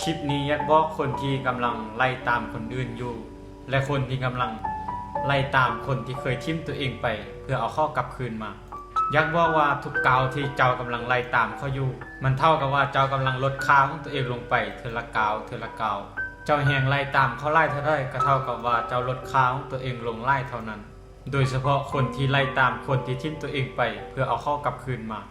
ຄລິບນີ້ຢາກບອກຄົນທີ່ກຳລັງໄລ່ຕາມຄົນອື່ນຢູ່ ແລະ ຄົນທີ່ກຳລັງໄລ່ຕາມຄົນທີ່ເຄີຍຖິ້ມຕົວເອງໄປ ເພື່ອເອົາເຂົາກັບຄືນມາ. ຢາກບອກວ່າທຸກກ້າວທີ່ເຈົ້າກຳລັງໄລ່ຕາມເຂົາຢູ່ ມັນເທົ່າກັບວ່າເຈົ້າກຳລັງລົດຄ່າຂອງຕົວເອງລົງໄປເທື່ອລະກ້າວ ເທື່ອລະກ້າວ. ເຈົ້າແຮ່ງໄລ່ຕາມເຂົາຫຼາຍເທົ່າໃດ ກໍເທົ່າກັບວ່າເຈົ້າລົດຄ່າຂອງຕົວເອງລົງຫຼາຍເທົ່ານັ້ນ. ໂດຍສະເພາະຄົນທີ່ໄລ່ຕາມຄົນທີ່ຖິ້ມຕົວເອງໄປ ເພື່ອເອົາເຂົາກັບຄືນມາ.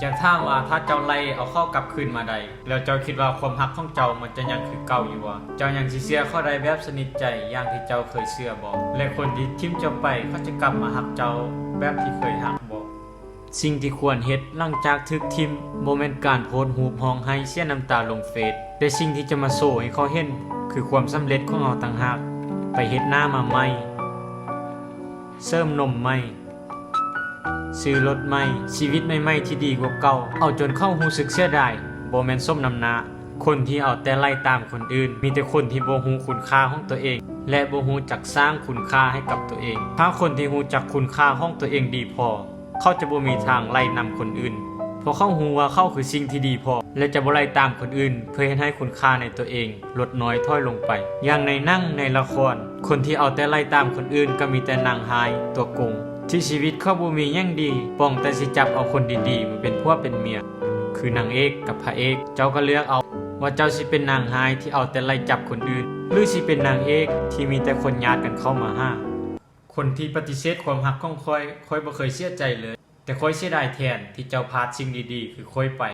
ຢາກຖາມວ່າ ຖ້າເຈົ້າໄລ່ເອົາເຂົາກັບຄືນມາໄດ້ ແລ້ວເຈົ້າຄິດວ່າຄວາມຮັກຂອງເຈົ້າມັນຈະຍັງຄືເກົ່າຢູ່ບໍ່? ເຈົ້າຍັງຊິເຊື່ອເຂົາໄດ້ແບບສະໜິດໃຈຢ່າງທີ່ເຈົ້າເຄີຍເຊື່ອບໍ່? ແລະ ຄົນທີ່ຖິ້ມເຈົ້າໄປ ເຂົາຈະກັບມາຮັກເຈົ້າແບບທີ່ເຄີຍຮັກບໍ່? ສິ່ງທີ່ຄວນເຮັດຫຼັງຈາກຖືກຖິ້ມ ບໍ່ແມ່ນການໂພສຮູບຮ້ອງໄຫ້ເສຍນ້ຳຕາລົງເຟສ, ແຕ່ສິ່ງທີ່ຈະມາໂຊໃຫ້ເຂົາເຫັນ ຄືຄວາມສຳເລັດຂອງເຮົາຕ່າງຫາກ. ໄປເຮັດໜ້າມາໃໝ່, ເສີມນົມໃໝ່, ຊື້ລົດໃໝ່, ຊີວິດໃໝ່ໆທີ່ດີກວ່າເກົ່າ, ເອົາຈົນເຂົາຮູ້ສຶກເສຍດາຍ, ບໍ່ແມ່ນສົມນ້ຳໜ້າ. ຄົນທີ່ເອົາແຕ່ໄລ່ຕາມຄົນອື່ນ ມີແຕ່ຄົນທີ່ບໍ່ຮູ້ຄຸນຄ່າຂອງຕົວເອງ ແລະ ບໍ່ຮູ້ຈັກສ້າງຄຸນຄ່າໃຫ້ກັບຕົວເອງ. ຖ້າຄົນທີ່ຮູ້ຈັກຄຸນຄ່າຂອງຕົວເອງດີພໍ, ເຂົາຈະບໍ່ມີທາງໄລ່ນຳຄົນອື່ນ, ເພາະເຂົາຮູ້ວ່າເຂົາຄືສິ່ງທີ່ດີພໍ ແລະ ຈະບໍ່ໄລ່ຕາມຄົນອື່ນ ເພື່ອເຮັດໃຫ້ຄຸນຄ່າໃນຕົວເອງ ລົດນ້ອຍຖອຍລົງໄປ. ຢ່າງໃນໜັງ, ໃນລະຄອນ, ຄົນທີ່ເອົາແຕ່ໄລ່ຕາມຄົນອື່ນ ກໍມີແຕ່ນາງຮ້າຍຕົວໂກງ ທີ່ຊີວິດເຂົາບໍ່ມີຫຍັງດີ, ປ່ອງແຕ່ຊິຈັບເອົາຄົນດີໆມາເປັນຜົວເປັນເມຍ, ຄືນາງເອກກັບພະເອກ. ເຈົ້າກໍເລືອກເອົາວ່າເຈົ້າຊິເປັນນາງຮ້າຍທີ່ເອົາແຕ່ໄລ່ຈັບຄົນອື່ນ ຫຼື ຊິເປັນນາງເອກທີ່ມີແຕ່ຄົນຍາດກັນເຂົ້າມາຫາ. ຄົນທີ່ປະຕິເສດຄວາມຮັກຂອງຂ້ອຍ, ຂ້ອຍບໍ່ເຄີຍເສຍໃຈເລີຍ, ແຕ່ຂ້ອຍເສຍດາຍແທນທີ່ເຈົ້າພາດສິ່ງດີໆຄືຂ້ອຍໄປ.